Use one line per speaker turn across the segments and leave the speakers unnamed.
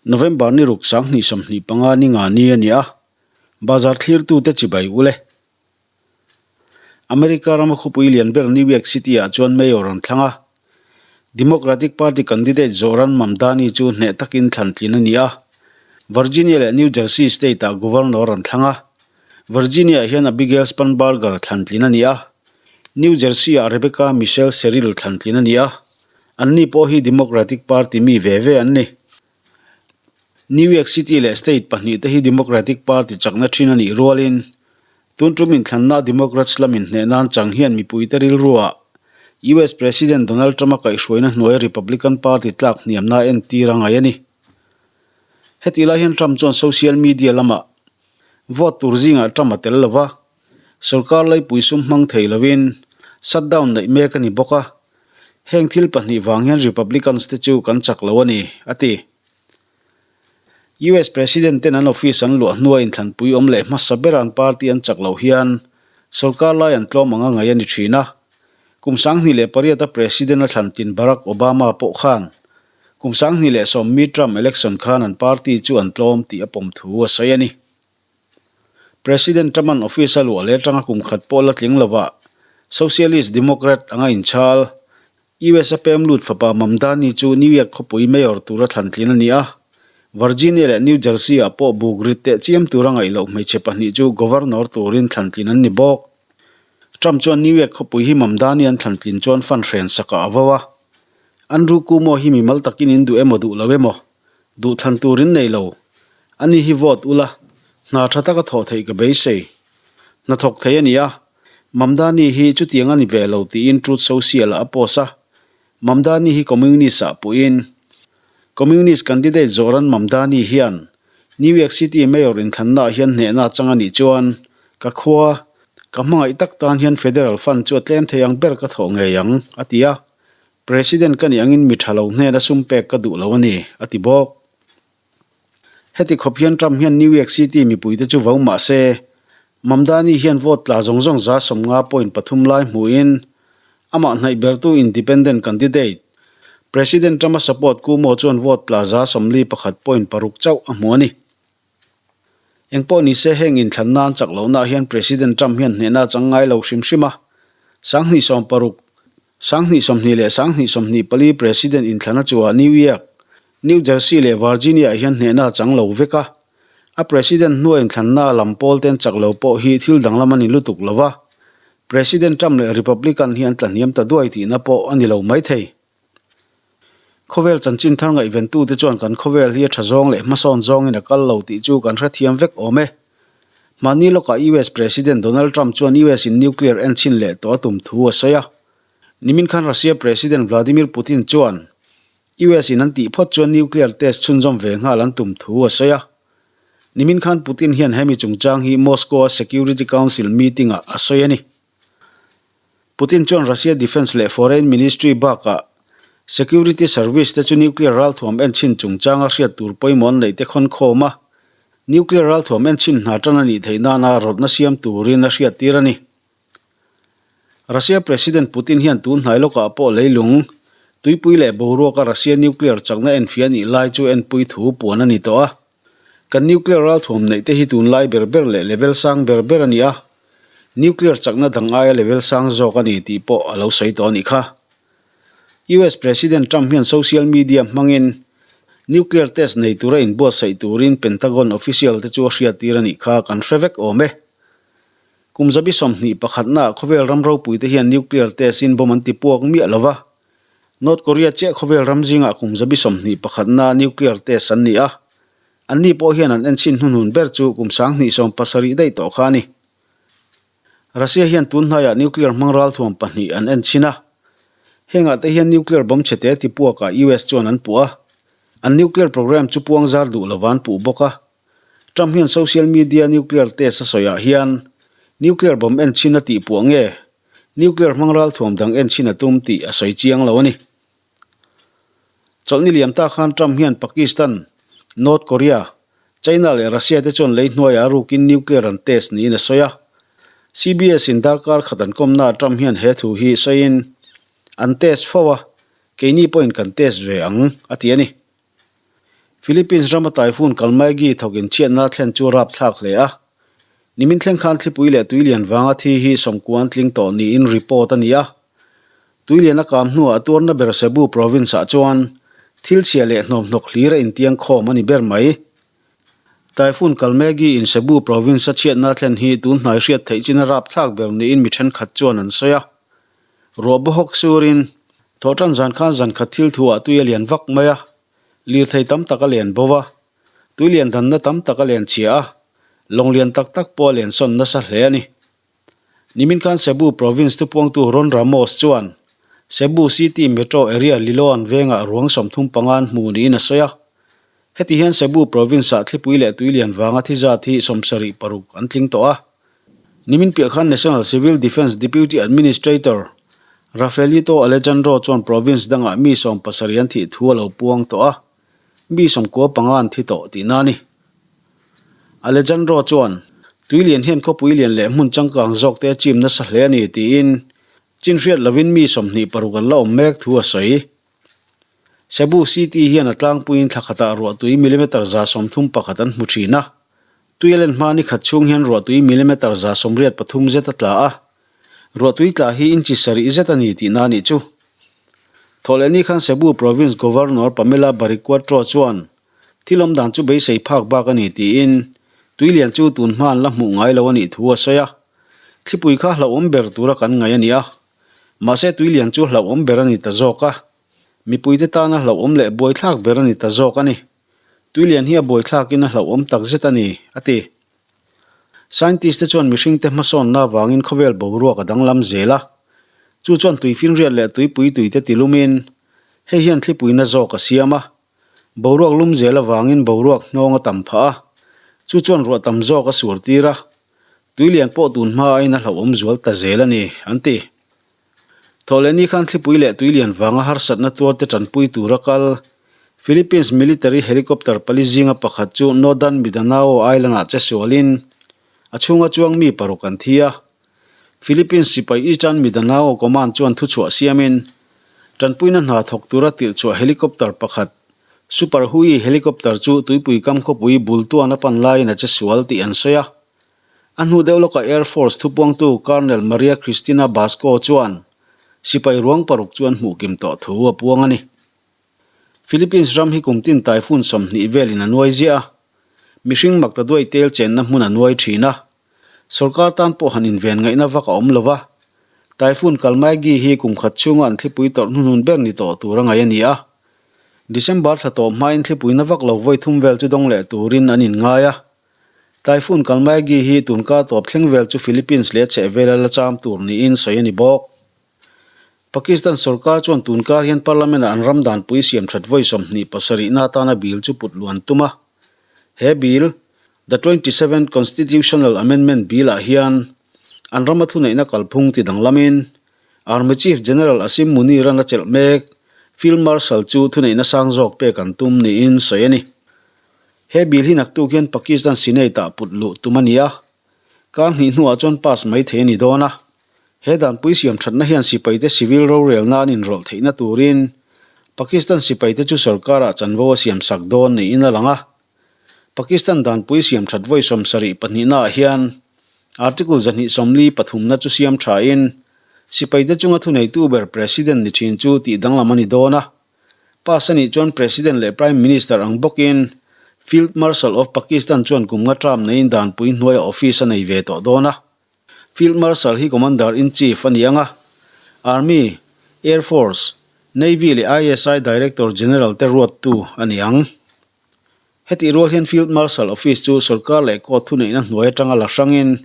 November ni ruk 2025 ni nga ni a ni a, bazar thlirtute chibai ule. America rama khawpui lian ber New York City ah chuan Mayor an thlang a, Democratic Party candidate Zohran Mamdani chu hneh takin thlan tlin a ni a, Virginia leh New Jersey state ah Governor an thlang a, Virginia ah hian Abigail Spanberger thlan tlin a ni a, New Jersey ah Rebecca Michelle Sherrill thlan tlin a ni a. Anni pawh hi Democratic Party mi ve ve an ni. New York City leh state pahnihte hi Democratic Party chakna thin a nih rualin, tun tum inthlanna Democrats lamin hneh nan chang hian mipuite rilruah US President Donald Trump-a kaihhruaina hnuaia Republican Party tlak hniamna entir a ngai a ni. Hetih lai hian Trump chuan social media lamah vote tur zingah Trump a tel lo va, Sorkar laipui sum hmang thei lovin shutdown neih mek a ni bawk a, heng thil pahnih vang hian Republicans te chu kan chak lo a ni, a ti. US President ten an office an luah hnua inthlanpui awm leh hmasa bera an party an chak loh hian sorkar lai an tlawm anga ngaih a ni thin a. Kum 2008 a President a thlan tin Barack Obama pawh khan kum 2010 midterm election khan an party chu an tlawm tih a pawm thu a sawi a ni. President Trump-a'n office a luah leh atanga kum khat pawh la tling lovah Socialist Democrat anga inchhal, US a pem lut fapa Mamdani chu New York khawpui mayor tura thlan tlin a ni a. Virginia leh New Jersey-ah pawh buk rit teh chiam tura ngaih loh hmeichhe pahnih chu governor turin thlan tlin an ni bawk. Trump chuan New York khawpui hi Mamdani an thlan tlin chuan fan hren sakah a vo a. Andrew Cuomo hi mimal takin in duh emaw duh lo emaw? Duhthlan tur in nei lo. Ani hi vote ula, hna tha taka thawh theih ka beisei. Hna thawk thei a ni a, Mamdani hi chutiang a ni ve lo tiin Truth Social ah a post a. Mamdani hi Communist ah puhin Communist candidate Zohran Mamdani hian New York City Mayor inthlanna ah hian hnehna a chang a nih chuan ka khua, ka hmangaih tak tan hian federal fund chu a tlem thei ang ber ka thawh ngei ang, a ti a. President ka nih angin mi tha lo hnena sum pek ka duh lo a ni, a ti bawk. Heti khawp hian Trump hian New York City mipuite chu vo mah se, Mamdani hian vote tla zawng zawng 50.3 lai hmuhin amah hnaih bertu independent candidate, President Trump-a support Cuomo chuan vote tla 41.6 chauh a hmu a ni. Engpawh ni se heng inthlanna an chak lohnaah hian President Trump hian hnehna a chang ngai lo hrim hrim a, 2016, 2020 leh 2024 President inthlana chuah New York, New Jersey leh Virginia-ah hian hnehna a chang lo vek a. A President hnua inthlanna lam pawl te an chak lo pawh hi thil danglam a ni lutuk lo va, President Trump leh Republican hi an tlahniam ta duai tihna pawh a ni lo maithei. Khawvel chanchin thar ngaihventute chuan kan khawvel hi a tha zawng leh hmasawn zawngin a kal lo tih chu kan hrethiam vek awm e. Hmanni lawkah US President Donald Trump chuan US in nuclear enchhin leh tawh a tum thu a sawi a. Nimin khan Russia President Vladimir Putin chuan US in an tih phawt chuan nuclear test chhunzawm ve nghal an tum thu a sawi a. Nimin khan Putin hian hemi chungchang hi Moscow-a Security Council meeting-ah a sawi a ni. Putin chuan Russia Defence leh Foreign Ministry bakah Security Service te chu nuclear ralthuam enchhin chungchanga hriat tur pawimawh an neih te khawn khawm a, nuclear ralthuam enchhin hna tan a nih theih nana rawtna siam turin a hriattir a ni. Russia President Putin hian tun hnai lawkah pawh leilung, tuipui leh boruaka Russia nuclear chakna enfiah nih lai chu enpui thu puan a ni tawh a. Kan nuclear ralthuam neih te hi tunlai ber ber leh level sang ber ber a ni a, nuclear chakna dang aia level sang zawk a ni tih pawh a lo sawi tawh a nih kha. US President Trump hian social media hmangin nuclear test nei tura inbuatsaih turin Pentagon official te chu a hriattir a nih kha kan hre vek awm e. Kum zabi sawmhnih pakhatnaah khawvel ram ropui te hian nuclear test in bomb an ti puak miah lo va, North Korea chiah khawvel ram zingah kum zabi sawmhnih pakhatna nuclear test an ni a, anni pawh hian an enchhin hnuhnun ber chu kum 2070 daih tawh kha a ni. Russia hian tun hnaiah nuclear hmang ralthuam pahnih an enchhin a, hengah te hian nuclear bomb chhe te tipuakah US chuan an puh a, an nuclear program chu puang zar duh lova an puh bawk a. Trump hian social media nuclear test a sawiah hian nuclear bomb enchhin a tihpuah nge Nuclear hmang ralthuam dang enchhin a tum tih a sawi chiang lo a ni. Chawlhni liam ta khan Trump hian Pakistan, North Korea, China leh Russia te chuan lei hnuaiah a rukin nuclear an test niin a sawi a. CBS in darkar khat an kawmnaah Trump hian he thu hi sawiin, An test fo a, keini pawhin kan test ve ang, a ti a ni. Philippines rama typhoon Kalmaegi thawkin chhiatna thlen chu a rapthlak hle a. Nimin thleng khan thlipui leh tuilian vanga thi hi sawmkuan tling tawh niin report a ni a. Tuilian a kam hnuah a tuarna ber Cebu province-ah chuan thil chhia leh hnawmhnawk hlir a intiang khawm a ni ber mai. Typhoon Kalmaegi in Cebu province-a chhiatna thlen hi tun hnai hriat theih chin a rapthlak ber niin mi thenkhat chuan an sawi a. Ruah bawhawk surin thawhtan zan khan zan khat thil thuah tui a lian vak mai a, lirthei tam tak a len bo va, tui lian danna tam tak a len chhia a, lawng lian tak tak pawh a len sawn nasa hle a ni. Nimin khan Cebu Province thupuangtu Ron Ramos chuan Cebu City Metro Area Liloan vengah ruang 35 an hmu niin a sawi a. Heti hian Cebu Province-ah thlipui leh tuilian vanga thi zat hi 76 an tling tawh a. Nimin piah khan National Civil Defence Deputy Administrator Rafaelito Alejandro chuan province dangah mi 17 an thih thu a lo puang tawh a, mi 95 an thi tawh tihna a ni. Alejandro chuan, Tuilian hian khawpui lian leh hmun changkang zawk te a chim nasa hle a ni, tiin chin hriat lovin mi 26 an la awm mek thu a sawi. Cebu City hian a tlangpuiin thla khatah ruahtui millimeter 131 an hmu thin a. Tui a len hma ni khat chhung hian ruahtui millimeter 183 zet a tla a. Ruahtui tla hi inchi sarih zet a ni tihna a nih chu. Thawhlehni khan Cebu Province Governor Pamela Baricuatro chuan Thil awm dan chu beisei phak bak a ni tiin Tuilian chu tun hma an la hmuh ngai lo a nih thu a sawi a. Thlipui kha hlauhawm ber tura kan ngaih a ni a. Mahse Tuilian chu hlauhawm ber a ni ta zawk a. Mipuite tana hlauhawm leh buaithlak ber a ni ta zawk a ni. Tuilian hi a buaithlakin a hlauhawm tak zet a ni, a ti. Scientist te chuan mihringte hmasawnna avangin khawvel boruak a danglam zel a. Chu chuan tuifinriat leh tuipui tuite tilumin hei hian thlipuina zawk a siam a. Boruak lum zel avangin boruak hnawng a tam phah a, chu chuan ruah tam zawk a suar tir a, tui lian pawh tun hma aiin a hlauhawm zual ta zel a ni, an ti. Thawhlehni khan thlipui leh tui lian vanga harsatna tuarte tanpui tura kal Philippines military helicopter pali zinga pakhat chu Northern Mindanao Island-ah che sualin a chhunga chuang mi paruk an thi a. Philippines sipai Eastern Mindanao Command chuan thuchhuah siamin Tanpuina hna thawk tura tirhchhuah helicopter pakhat, Super Huey helicopter chu tuipui kam khawpui bul tuan a pan laiin a che sual tih an sawi a. A hnu deuh lawkah Air Force thupuangtu Colonel Maria Cristina Basco chuan sipai ruang paruk chu an hmuh kim tawh thu a puang a ni. Philippines ram hi kum tin typhoon 20 velin a nuai ziah a, mihring mak ta duai tel chenna hmun a nuai thin a. Sorkar tan pawh han inven ngaihna vak a awm lo va, Typhoon Kalmaegi hi kum khat chhunga an thlipui tawrh hnuhnun ber ni tawh tur a ngaih a ni a. December thla tawp hmain thlipui na vak lo vawi thum vel chu dawng leh turin an inngai a. Typhoon Kalmaegi hi tunkar tawp thleng vel chu Philippines leh chhehvela la cham tur niin sawi a ni bawk. Pakistan sorkar chuan tunkar hian Parliament-ah an ram danpui siam that vawi 27 na atana bill chu put luan tum a. He bill, The 27th Constitutional Amendment Bill-ah hian an rama thuneihna kalphung ti danglamin Army Chief General Asim Munir-a'n a chelh mek Field Marshal chu thuneihna sang zawk pek an tum niin sawi a ni. He bill hi naktuk hian Pakistan Senate-ah put luh tum a ni a, kar hnih hnuah chuan pass mai thei a ni dawn a. He danpui siam thatna hian sipaite civil rorelna an inrawlh theihna turin Pakistan sipaite chu sorkarah chanvo a siamsak dawn niin a lang a. Pakistan danpui siam that vawi 72 naah hian Article 243 na chu siam thain sipaite chunga thuneitu ber President ni thin chu tih danglam a ni dawn a. Pass a nih chuan President leh Prime Minister ang bawkin Field Marshal of Pakistan chuan kum nga term neiin danpui hnuaia office a nei ve tawh dawn a. Field Marshal hi Commander-in-Chief a ni ang a, Army, Air Force, Navy leh ISI Director General te ruattu a ni ang. Hetih rual hian Field Marshal Office chu sorkar leh court thuneihna hnuai atanga la hrangin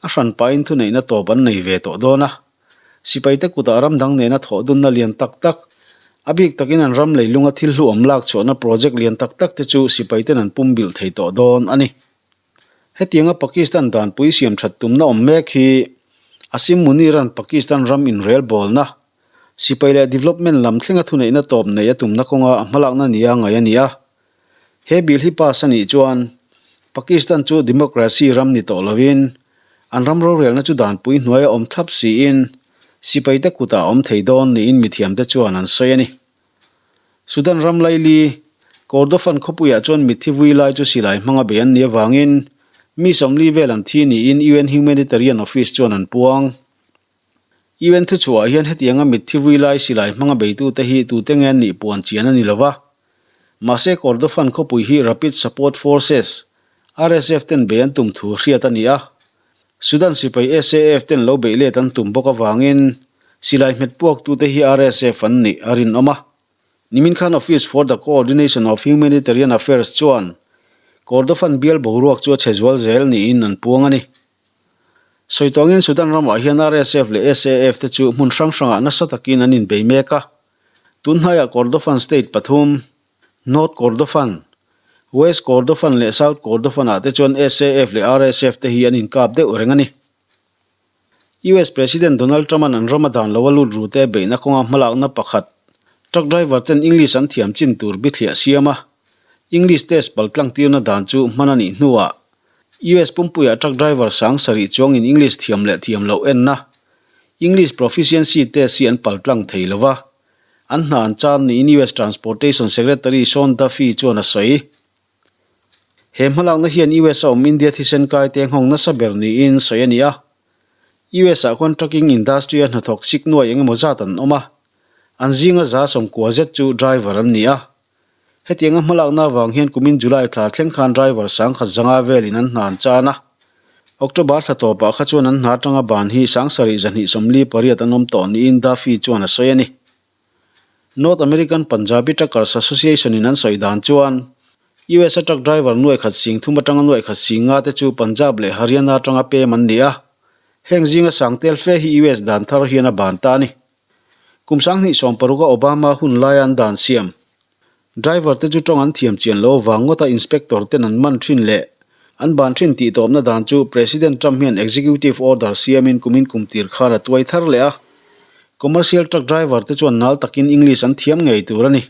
a hran pahin thuneihna tawp an nei ve tawh dawn a. Sipaite kutah ram dang nena thawh dunna lian tak tak, a bik takin an ram leilunga thil hluawm lak chhuahna project lian tak tak te chu sipaiten an pumbilh thei tawh dawn a ni. Hetianga Pakistan danpui siam that tumna awm mek hi Asim Munir-a'n Pakistan ram inrelbawlna, sipai leh development lam thlenga thuneihna tawp nei a tumna kawnga a hmalakna nia ngaih a ni a. He bill hi pass a nih chuan Pakistan chu democracy ram ni tawh lovin an ram rorelna chu danpui hnuaia awm thlap siin sipaite kutah a awm thei dawn niin mithiamte chuan an sawi a ni. Sudan ram laili, Kordofan khawpuiah chuan mitthi vui lai chu silai hmanga bei an nih avangin mi 40 vel an thi niin UN Humanitarian Office chuan an puang. UN thuchhuahah hian hetianga mitthi vui lai silai hmanga beitute hi tute nge an nih puan chian a ni lo va. Mahse Kordofan khawpui hi Rapid Support Forces, RSF, ten bei an tum thu hriat a ni a. Sudan sipai SAF ten lo beih let an tum bawk avangin silai hmet puaktute hi RSF an nih a rinawm a. Nimin khan Office for the Coordination of Humanitarian Affairs chuan Kordofan bial boruak chu a chhe zual zel niin an puang a ni. Sawi tawngin Sudan ramah hian RSF leh SAF te chu hmun hrang hrangah nasa takin an inbei mek a. Tun hnaiah Kordofan state pathum, North Kordofan, West Kordofan leh South Kordofan ah te chuan SAF leh RSF te hi an inkap deuh reng a ni. US President Donald Trump-a'n an rama dan lo a lut ru te beihna kawnga hmalakna pakhat, truck driver ten English an thiam chin tur bithliah siam a, English test paltlang tirna dan chu hman a nih hnuah US pumpuiah truck driver sang sarih chuangin English thiam leh thiam loh enna, English Proficiency Test hi an paltlang thei lo va, an hna an chan niin US Transportation Secretary Sean Duffy chuan a sawi. He hmalakna hian US a awm India thisen kaite nghawng nasa ber niin sawi a ni a. US ah khuan trucking industry a hnathawk sik nuai eng emaw zat an awm a, an zinga za 90 zet chu driver an ni a. Hetianga hmalakna avang hian kumin July thla thleng khan driver 1000 zanga velin an hna an chan a. October thla tawpah kha chuan an hna atanga ban hi 7248 an awm tawh niin Duffy chuan a sawi a ni. North American Punjabi Truckers Association in an sawi dan chuan US a truck driver nuai khat sing thum atanga nuai khat sing nga te chu Punjab leh Haryana atanga pem an ni a, heng zinga sang tel fe hi US dan thar hian a ban ta a ni. Kum 2016 a Obama hun laia an dan siam Driver te chu tawng an thiam chian lo avang ngawta inspector ten an man thin leh an ban thin tih tawpna dan chu President Trump hian executive order siamin kumin kum tir khan a tuai thar leh a. Commercial truck driver te chuan nal takin English an thiam ngei tur a ni.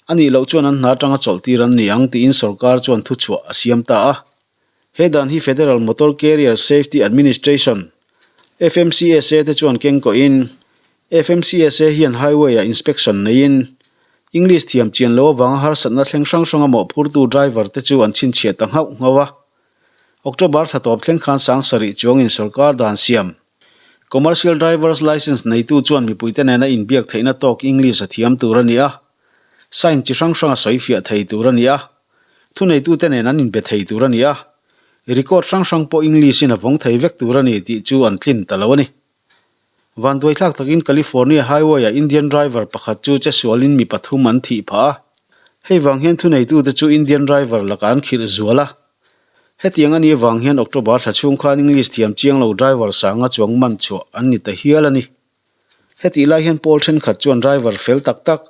A nih loh chuan an hna atanga chawlh tir an ni ang tiin sorkar chuan thuchhuah a siam ta a. He dan hi Federal Motor Carrier Safety Administration, FMCSA, te chuan keng kawhin, FMCSA hian highway-ah inspection neiin, English thiam chian lo avanga harsatna thleng hrang hranga mawhphurtu driver te chu an chhinchhiah ta nghauh nghauh a. October thla tawp thleng khan 7000 chuangin sorkar dan siam. Commercial Driver's Licence neitu chuan mipuite nena inbiak theihna tawk English a thiam tur a ni a, sign chi hrang hranga sawifiah thei tur a ni a. Thuneitute nen an inbe thei tur a ni a, record hrang hrang pawh English-in a vawng thei vek tur a ni tih chu an tlin ta lo a ni. Vanduaithlak takin California highway-ah Indian driver pakhat chu che sualin mi pathum an thih phah a, hei vang hian thuneitute chu Indian driver lakah an khirh zual a. Hetiang a nih avang hian October thla chhung khan English thiam chiang lo driver sanga chuang man chhuah an ni ta hial a ni. Hetih lai hian pawl thenkhat chuan driver fel tak tak,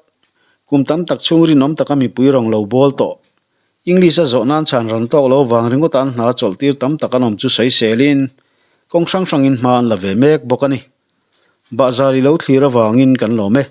kum tam tak chhung rinawm taka mipui rawn lo bawl tawh. English a zawh nan chhan ran tawk lo vang ringawt an hna chawlh tir tam tak an awm chu sawiselin kawng hrang hrangin hma an la ve mek bawk a ni. Bahzar i lo thlir avangin kan lawm e.